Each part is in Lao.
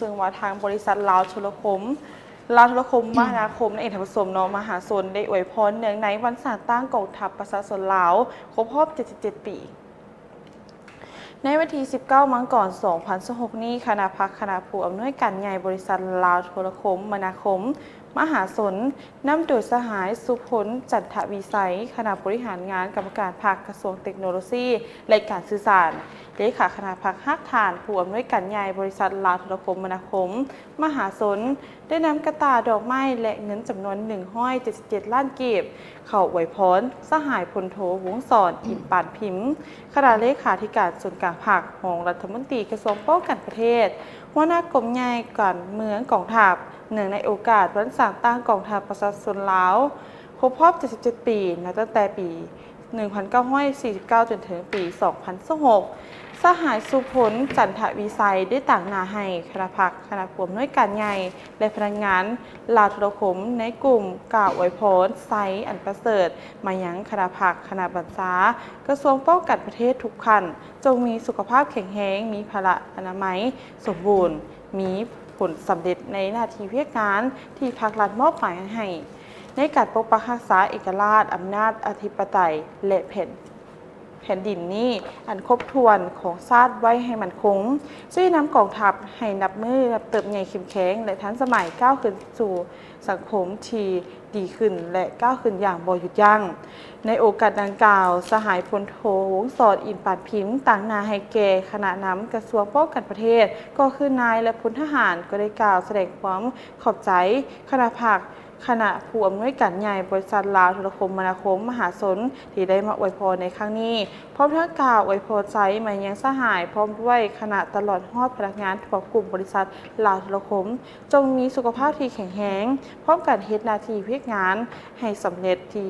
ເຊິ່ງວ່າທາງບໍລິສັດລາວໂທລະຄົມ ລາວໂທລະຄົມມະຫາຄົມ ນັ້ນເອງ ທ່ານຜູ້ຊົມເນາະ ມະຫາຊົນ ໄດ້ອວຍພອນເນື່ອງໃນວັນສ້າງຕັ້ງກອງທັບປະຊາຊົນລາວ ຄົບຮອບເຈັດສິບເຈັດປີ. ໃນວັນທີສິບເກົ້າ ມັງກອນ ສອງພັນຊາວຫົກນີ້, ຄະນະພັກຄະນະຜູ້ອຳນວຍການໃຫຍ່ບໍລິສັດລາວໂທລະຄົມມະນາຄົມ ມະຫາຊົນ ນຳໂດຍສະຫາຍ ສຸພົນ ຈັນທະວິໄສ ຄະນະບໍລິຫານງານກຳມະການພັກ ກະຊວງເຕັກໂນໂລຊີ ແລະ ການສື່ສານ, ເລຂາຄະນະພັກຮາກຖານ ຜູ້ອຳນວຍການໃຫຍ່ບໍລິສັດລາວໂທລະຄົມມະນາຄົມ ມະຫາຊົນ ໄດ້ນຳກະຕ່າດອກໄມ້ ແລະ ເງິນຈຳນວນໜຶ່ງຮ້ອຍເຈັດສິບເຈັດລ້ານກີບ ເຂົ້າອວຍພອນສະຫາຍພົນໂທ ວົງສອນ ອິນປານພິມ ຄະນະເລຂາທິການສູນກາງພັກ, ຮອງລັດຖະມົນຕີກະຊວງປ້ອງກັນປະເທດ, ຫົວໜ້າກົມໃຫຍ່ການເມືອງກອງທັບ ເນື່ອງໃນໂອກາດວັນສ້າງຕັ້ງກອງທັບປະຊາຊົນລາວ ຄົບຮອບເຈັດສິບເຈັດປີ ນັບຕັ້ງແຕ່ປີໜຶ່ງພັນເກົ້າຮ້ອຍສີ່ສິບເກົ້າ ຈົນເຖິງປີສອງພັນຊາວຫົກ, ສະຫາຍ ສຸພົນ ຈັນທະວິໄສ ໄດ້ຕາງໜ້າໃຫ້ຄະນະພັກຄະນະຜູ້ອຳນວຍການໃຫຍ່ ແລະ ພະນັກງານລາວໂທລະຄົມໃນກຸ່ມກ່າວອວຍພອນໄຊອັນປະເສີດມາຍັງຄະນະພັກຄະນະບັນຊາກະຊວງປ້ອງກັນປະເທດທຸກຂັ້ນ ຈົ່ງມີສຸຂະພາບແຂງແຮງ, ມີພະລະອະນາໄມສົມບູນ, ມີຜົນສຳເລັດໃນໜ້າທີ່ວຽກງານທີ່ພັກລັດມອບໝາຍໃຫ້ ໃນການປົກປັກຮັກສາເອກະລາດ, ອຳນາດອະທິປະໄຕ ແລະ ແຜ່ນ ແຜ່ນດິນນີ້ອັນຄົບຖ້ວນຂອງຊາດໄວ້ໃຫ້ໝັ້ນຄົງ, ຊີ້ນຳກອງທັບໃຫ້ນັບມື້ນັບເຕີບໃຫຍ່ເຂັ້ມແຂງ ແລະ ທັນສະໄໝ, ກ້າວຂຶ້ນສູ່ສັງຄົມທີ່ດີຂຶ້ນ ແລະ ກ້າວຂຶ້ນຢ່າງບໍ່ຢຸດຢັ້ງ. ໃນໂອກາດດັ່ງກ່າວ, ສະຫາຍພົນໂທ ວົງສອນ ອິນປານພິມ ຕາງໜ້າໃຫ້ແກ່ຄະນະນຳກະຊວງປ້ອງກັນປະເທດ, ກໍຄືນາຍ ແລະ ພົນທະຫານ ກໍໄດ້ກ່າວສະແດງຄວາມຂອບໃຈຄະນະພັກ ຄະນະຜູ້ອຳນວຍການໃຫຍ່ບໍລິສັດລາວໂທລະຄົມມະນາຄົມ ມະຫາຊົນ ທີ່ໄດ້ມາອວຍພອນໃນຄັ້ງນີ້, ພ້ອມທັງກ່າວອວຍພອນໄຊມາຍັງສະຫາຍ ພ້ອມດ້ວຍຄະນະ ຕະຫຼອດຮອດພະນັກງານທົ່ວກຸ່ມບໍລິສັດລາວໂທລະຄົມ ຈົ່ງມີສຸຂະພາບທີ່ແຂງແຮງ, ພ້ອມກັນເຮັດໜ້າທີ່ວຽກງານໃຫ້ສຳເລັດທີ່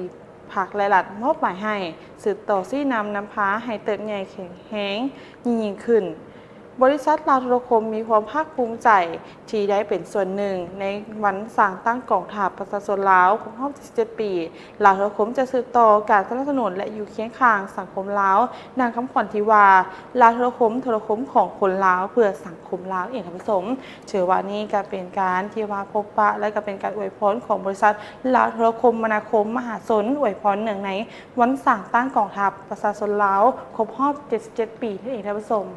ພັກ ແລະ ລັດມອບໝາຍໃຫ້, ສືບຕໍ່ຊີ້ນຳນຳພາໃຫ້ເຕີບໃຫຍ່ແຂງແຮງຍິ່ງໆຂຶ້ນ. ບໍລິສັດລາວໂທລະຄົມມີຄວາມພາກພູມໃຈທີ່ໄດ້ເປັນສ່ວນໜຶ່ງໃນວັນສ້າງຕັ້ງກອງທັບປະຊາຊົນລາວຄົບຮອບເຈັດສິບເຈັດປີ. ລາວໂທລະຄົມຈະສືບຕໍ່ການສະໜັບສະໜູນ ແລະ ຢູ່ຄຽງຂ້າງສັງຄົມລາວ, ດັ່ງຄຳຂວັນທີ່ວ່າ ລາວໂທລະຄົມ, ໂທລະຄົມຂອງຄົນລາວ ເພື່ອສັງຄົມລາວ ເອງ ທ່ານຜູ້ຊົມ. ຖືວ່ານີ້ກໍເປັນການທີ່ວ່າພົບປະ ແລະ ກໍເປັນການອວຍພອນຂອງບໍລິສັດລາວໂທລະຄົມມະນາຄົມ ມະຫາຊົນ ອວຍພອນເນື່ອງໃນວັນສ້າງຕັ້ງກອງທັບປະຊາຊົນລາວຄົບຮອບເຈັດສິບເຈັດປີ ນັ້ນເອງ ທ່ານຜູ້ຊົມ.